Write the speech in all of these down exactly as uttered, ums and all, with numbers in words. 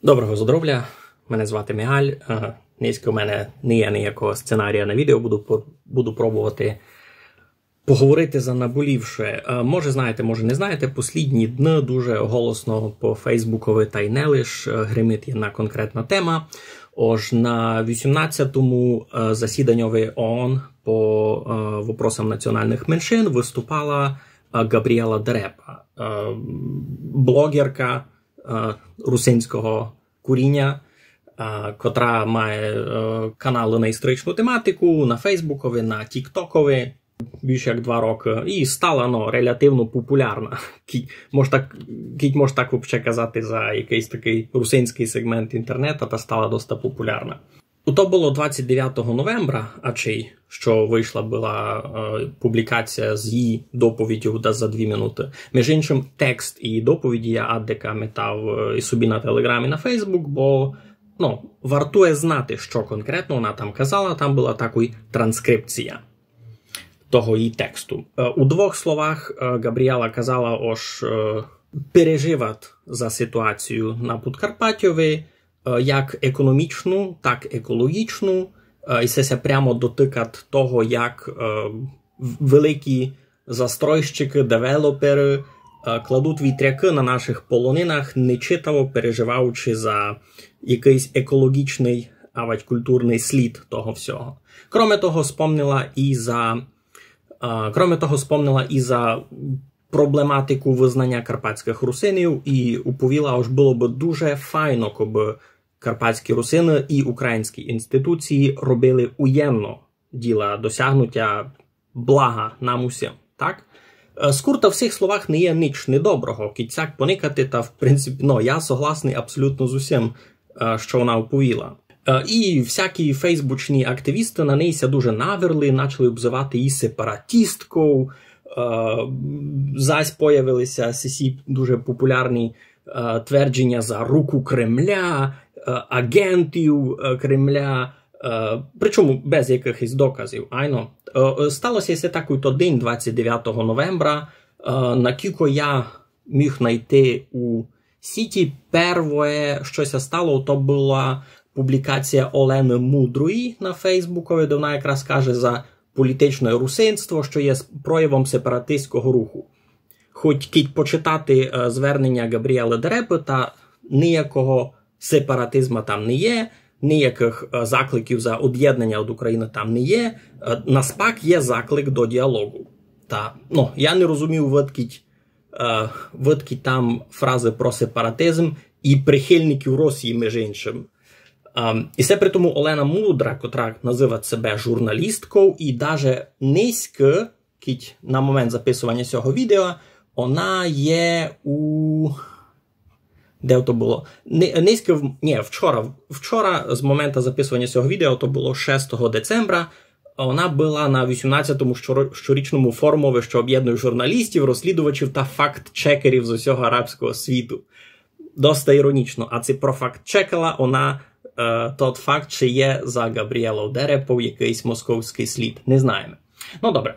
Доброго здоровля, мене звати Мігаль. Е, нынька у мене не є ниякого сценарія на відео, буду, по- буду пробовати поговорити за наболівше. Е, може знаєте, може не знаєте, послїдні дни дуже голосно по Фейсбукови тай не лиш, е, гримить єдна конкретна тема. Ож на вісімнадцятому, е, засіданьови ООН по, е, вопросам національных меншин выступала, е, Ґабріела Дерепа, е, блогерка, е, русинського коріня, е, котра має, е, каналы на історичну тематику на Фейсбукови, на Тіктокови більш як два рокы, і стала, ну, релятивно популярна. Кідь мож так, кідь мож так вообще казати за якыйсь такый русинськый сегмент інтернета, та стала доста популярна. То было двадцять девятого новембра, а чей, што вышла была, е, публікація з її доповіддю да за дві минуты. Між іншым, текст її доповіді я аддека метав, е, і собі на Телеґрамі, на Фейсбук, бо, ну, вартує знати, што конкретно она там казала, там была такой транскрипція того її тексту. Е, у двох словах, е, Ґабріела казала, ож, е, переживат за ситуацію на Подкарпатьови, е, як економічну, так екологічну, е, і се ся прямо дотыкат того, як, е, в- великі застройщикы, девелоперы, е, кладуть вітрякы на нашых полонинах, нечитаво переживаючи за якыйсь екологічный, авадь културный слід того всього. Кроме того, спомнила і за, е, кроме того, спомнила і за проблематику вызнаня карпатськых русинів і уповіла, ож было бы дуже файно, кобы карпатські русины і українські інституції робили уєдно діла досягнутя блага нам усім, так? Е, скур та в сих словах не є нич недоброго, кідь сяк поникати, та, в принципі, ну, я согласный абсолютно з усім, е, што она уповіла. Е, і всякі фейсбучні активісты на неї ся дуже наверли, начали обзывати її сепаратістков, е, зась появили ся сесі дуже популярні, е, твердженя за руку Кремля, е, агентів, е, Кремля, е, причому без якыхось доказів, айно. Е, е, стало ся се такой-то день, двадцять девятого новембра, е, накілько я міг найти у сіті, первоє, што ся стало, то была публікація Олени Мудрої на Фейсбукови, де она якраз каже за політичне русинство, што є с- проявом сепаратистського руху. Хоть кідь почитати, е, зверненя Ґабріелы Дерепы, та ниякого сепаратизма там не є, ниякых, е, закликів за од'єднаня од Україны там не є. Е, наспак є заклик до діалогу. Та, ну, я не розумів, выдкідь, е, выдкідь там фразы про сепаратизм і прихильників Росії, між іншым. Ем, і се при тому Олена Мудра, котра называть себе журналістков, і даже нынька, кідь на момент записованя сього відео, она є у... Де то было? Ни- Нынька, в- ні, вчора, вчора з момента записованя сього відео, то было шестого децембра, она была на вісімнадцятому щоро- щорічному форумови, што об'єднує журналістів, розслідувачів та факт-чекерів з усього арабського світу. Доста іронічно, а ци профактчекала она, е, тот факт, чи є за Ґабріелов Дерепов якыйсь московськый слід. Не знаєме. Ну, добре.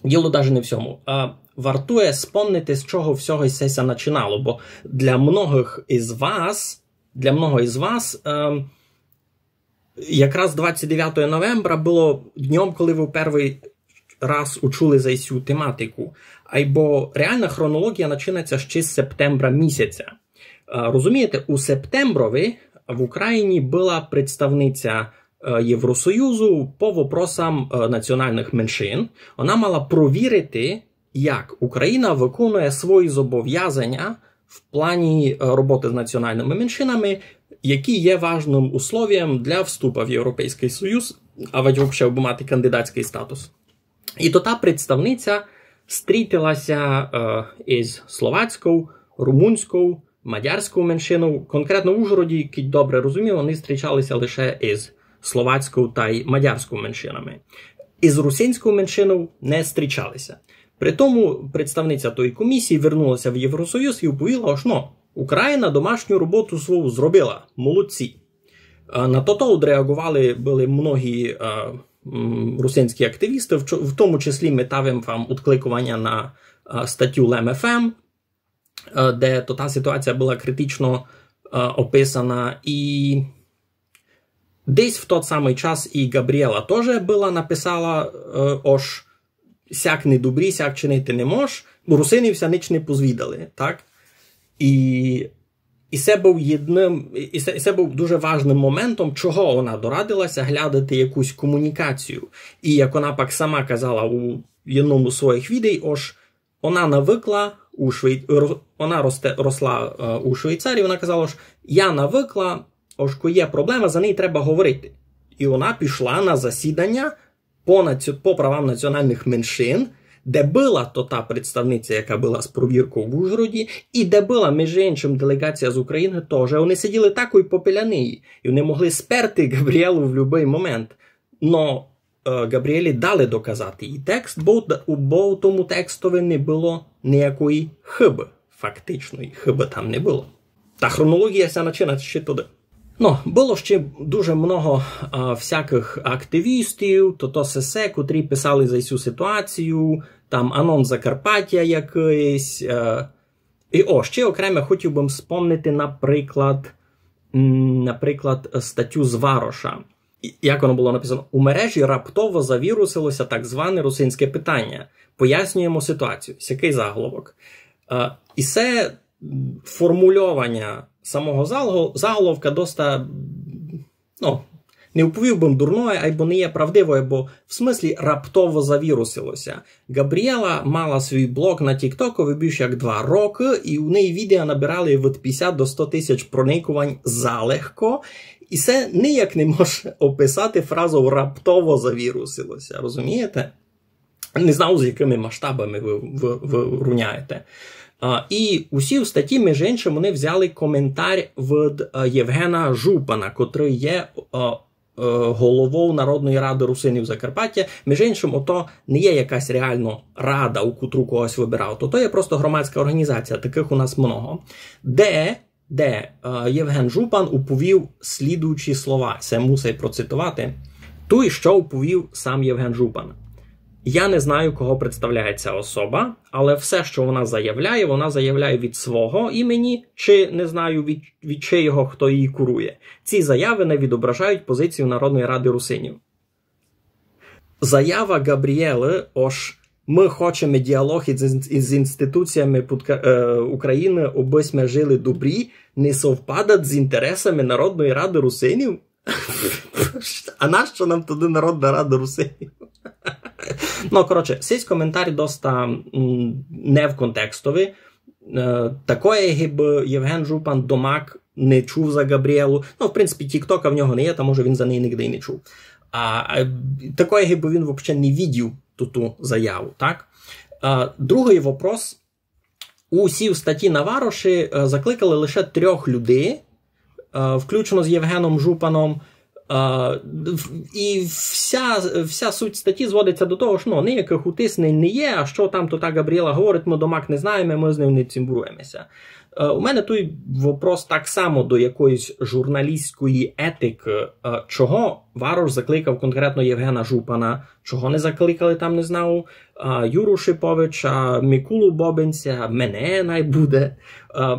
Діло даже не в сьому. Е, вартує спомнити, з чого всього се ся начинало, бо для многых із вас, для многых із вас, е, якраз двадцять девятого новембра было днём, коли вы первый раз учули за сю тематику. Айбо реална хронологія начинать ся ще з септембра місяця. Е, розумієте, у септемброви в Україні была представниця, е, Євросоюзу по вопросам, е, національных меншин. Она мала провірити, як Україна выконує свої зобовязаня в плані, е, роботы з національныма меншинами, які є важным условієм для вступа в Європейськый Союз, авадь вообще, абы мати кандидатськый статус. І то та представниця стрітила ся, е, із словацьков, румунськов, мадярськов меншинов. Конкретно в Ужгороді, кідь добре розумію, они стрічали ся лише із словацьков тай мадярськов меншинами. Із русинськов меншинов не стрічали ся. При тому представниця тої комісії вернула ся в Євросоюз і уповіла, ож, ну, Україна домашню роботу свою зробила, молодці. Е, на тото одреаґовали были многі, е, м, русинські активісты, в чо- в тому числі метав им вам одкликованя на, е, статю Лем Ф М, е, де то та ситуація была критично, е, е, описана. І десь в тот самый час і Ґабріела тоже была написала, е, ож сяк не добрі, сяк чинити не мож, бо русины вся нич не позвідали, так? І, і се быв єдным, і се, і се быв дуже важным моментом, чого она дорадила ся глядати якусь комунікацію. І як она пак сама казала у єдному з своїх відей, ож она навыкла у Швей-, ро-, она росте, росла, е, у Швейцарії, она казала, ож я навыкла, ож ко є проблема, за неї треба говорити. І она пішла на засіданя по наці-, по правам національных меншин, де была то та представниця, яка была з провірков в Ужгороді, і де была, межи иншым, делеґація з Україны тоже. Они сиділи такой попіля неї, і они могли сперти Ґабріелу в любый момент. Но, е, Ґабріелі дали доказати її текст, бо, д-, бо в тому текстови не было ниякої хыбы, фактичної хыбы там не было. Та хронолоґія ся начинать іщи туды. Но, было іщи дуже много, а, всякых активістів, то, то сесе, котрі писали за сю ситуацію, там Анонс Закарпаття якыйсь, е, і, о, іщи окреме хотів бым спомнити, наприклад, м, наприклад, статю з Вароша. І як воно было написано: «У мережі раптово завірусило ся так зване русинське питання. Пояснюємо ситуацію». Сякый заголовок. Е, і се, м, формульованя самого заго-, заголовка доста, м, но, не уповів бым дурноє, айбо не є правдивоє, бо в смыслі раптово завірусило ся. Ґабріела мала свій блог на Тіктокови більш як два рокы, і у неї відео набирали від пятдесят до сто тисяч проникувань залегко. І се ніяк не мож описати фразу «раптово завірусило ся», розумієте? Не знав, з якыми масштабами вы, вы, вы руняєте. А, і усі в статї, межи иншым, они взяли коментар від, е, Євгена Жупана, котрый є, е, е, головов Народної рады русинів Закарпаття. Межи иншым, ото не є якась реално рада, у котру когось выбирав. То, то є просто громадська орґанізація, такых у нас много. Де, де, е, Євген Жупан уповів слідуючі слова. Се мусай процитовати. Туй што уповів сам Євген Жупан. Я не знаю, кого представляє ця особа, але все, що вона заявляє, вона заявляє від свого імені, чи не знаю, від, від чийого, хто її курує. Ці заяви не відображають позицію Народної рады русинів. Заява Ґабріелы, ож «мы хочеме діалог із, із інституціями Пудка-, е, Україны, обы сьме жили добрі», не совпадать з інтересами Народної рады русинів? А нащо нам туды Народна рада русинів? Но, коротше, сись коментар доста, м, не в контекстови. Е, такоє, гибы Євген Жупан домак не чув за Ґабріелу. Но, в принципі, Тіктока в нього не є, та, може, він за неї нигде й не чув. А, а такоє, гибы він вообще не видів ту, ту заяву, так? А, другый вопрос. У сій статї на Вароші, е, закликали лише трьох людей, е, включно з Євгеном Жупаном. Е, в-, і вся, вся суть статї зводиться до того, што, ну, ніякых утиснень не є, а што там то та Ґабріела говорить, мы домак не знаєме, мы з ним не цімбуруєме ся. Е, у мене туй вопрос так само до якоїсь журналістської етикы. Е, чого Варош закликав конкретно Євгена Жупана, чого не закликали там, не знаю, а, Юру Шиповича, Микулу Бобинця, мене най буде. Е,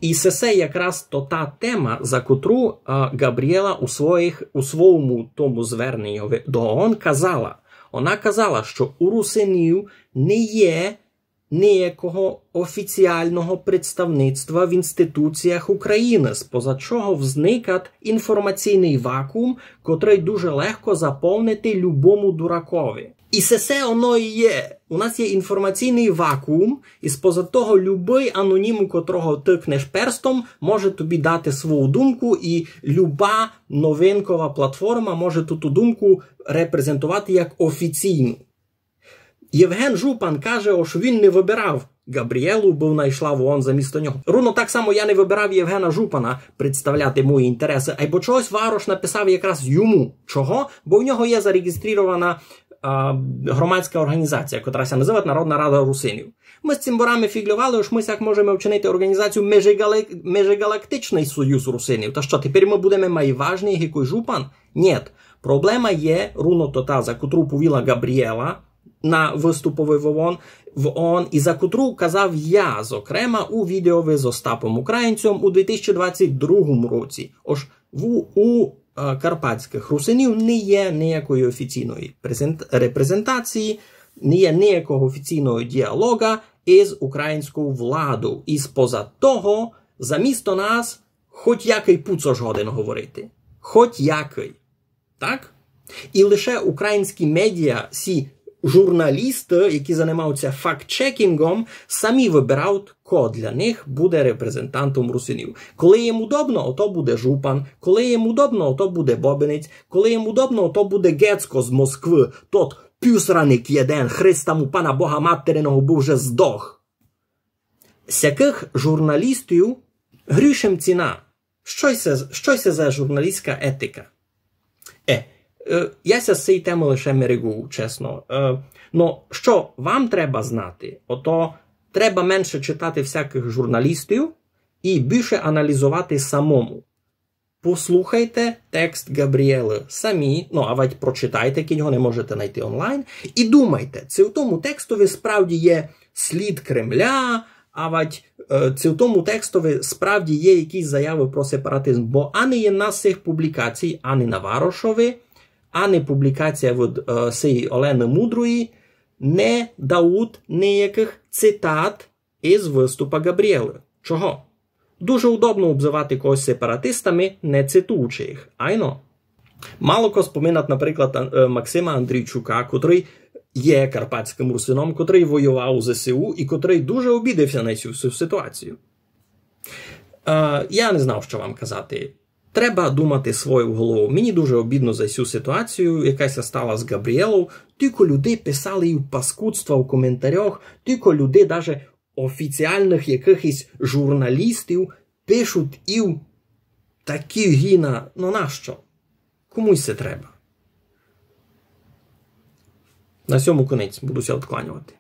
і се, се якраз то та тема, за котру, е, Ґабріела у своїх, у свойому тому зверненї до ООН казала. Она казала, што у русинів не є ниякого офіціалного представництва в інституціях Україны, споза чого взникат інформаційный вакуум, котрый дуже легко заповнити любому дуракови. І се, се оно і є. У нас є інформаційный вакуум, і споза того любый анонім, у котрого тыкнеш перстом, може тобі дати свою думку, і люба новинкова платформа може ту, ту думку репрезентовати як офіційну. Євген Жупан каже, ож він не выбирав Ґабріелу, бо она йшла в ООН замісто нього. Рівно так само я не выбирав Євгена Жупана представляти мої інтересы, айбо чогось Варош написав якраз йому. Чого? Бо в нього є зареєстрована, а, громадська орґанізація, котра ся называть Народна рада русинів. Мы з цімборами фіґльовали, ож мы сяк можеме вчинити орґанізацію межеґале-, межеґалактичный союз русинів. Та што, тепер мы будеме май важні, як якый Жупан? Нєт. Проблема є, рівно то та, за котру повіла Ґабріела, на выступови в ООН, в ООН, і за котру казав я, зокрема, у відеови з Остапом Українцьом у дві тисячі двадцять другому році. Ож в, у е, карпатськых русинів не є ніякої офіційної презент-, репрезентації, не є ніякого офіційного діалога із українською владою. І споза того, замісто нас, хоть якый пуцош годен говорити. Хоть якый. Так? І лише українські медіа, сі журналісты, які занимаються фактчекінгом, самі выбирають, ко для них буде репрезентантом русинів. Коли їм удобно, ото буде Жупан. Коли їм удобно, ото буде Бобинець. Коли їм удобно, ото буде Гецко з Москвы. Тот пюсраник єден, Христа му Пана Бога материного, бы вже здох. Сякых журналістів грішем ціна. Што се, што се за журналістська етика? Е, е, я ся з сеї темы лише мерегую, чесно. Е, но, што вам треба знати, ото треба менше читати всякых журналістів і більше аналізовати самому. Послухайте текст Ґабрієлы самі, ну, авадь прочитайте, кідь го не можете найти онлайн, і думайте, ци в тому текстови справді є слід Кремля, авадь, е, ци в тому текстови справді є якісь заявы про сепаратизм, бо ани єдна з сих публікацій, ани на Варошови, ани публікація від, е, сеї Олени Мудрої не дають ніякых цитат із выступа Ґабрієлы. Чого? Дуже удобно обзывати когось сепаратистами, не цитуючи їх. Айно. Мало ко споминать, наприклад, Ан-, е, Максима Андрійчука, котрый є карпатськым русином, котрый воював у ЗСУ і котрый дуже обідив ся на сю, сю ситуацію. Е, я не знав, што вам казати. Треба думати свою голову. Мені дуже обідно за сю ситуацію, яка ся стала з Ґабрієлов. Тілько люди писали і паскудства у коментарях, тілько люди даже офіціалных якыхось журналістів пишуть і такі гіна. Ну нащо? Комусь се треба. На сьому конець. Буду ся відкланювати.